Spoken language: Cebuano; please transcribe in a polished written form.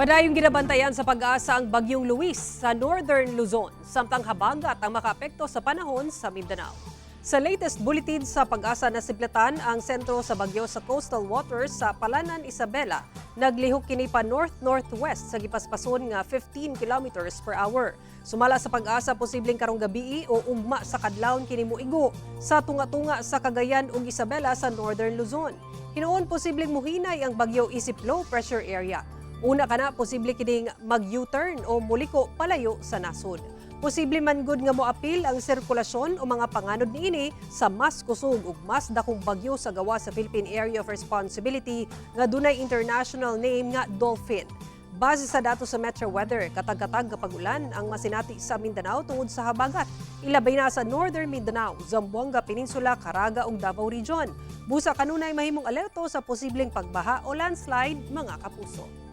Padayong ginabantayan sa PAGASA ang Bagyong Luis sa Northern Luzon, samtang habagat ang makaapekto sa panahon sa Mindanao. Sa latest bulletin sa PAGASA, nasiblatan ang sentro sa bagyo sa coastal waters sa Palanan, Isabela. Naglihok kini pa north-northwest sa gipaspason nga 15 kilometers per hour. Sumala sa PAGASA, posibleng karong gabii o ugma sa kadlawon kini moigo sa tunga-tunga sa Cagayan ug Isabela sa Northern Luzon. Hinuon posibleng muhinay ang bagyo isip low pressure area. Una kana, posible kining mag-U-turn o muliko palayo sa nasod. Posible man gud nga moapil ang sirkulasyon o mga panganod niini sa mas kusog ug mas dakong bagyo sa gawas sa Philippine Area of Responsibility nga dunay international name nga Dolphin. Base sa datos sa Metro Weather, katag-katag nga pag-ulan ang masinati sa Mindanao tungod sa habagat. Ilabay na sa Northern Mindanao, Zamboanga Peninsula, Caraga ug Davao Region. Busa kanunay mahimong alerto sa posibleng pagbaha o landslide, mga kapuso.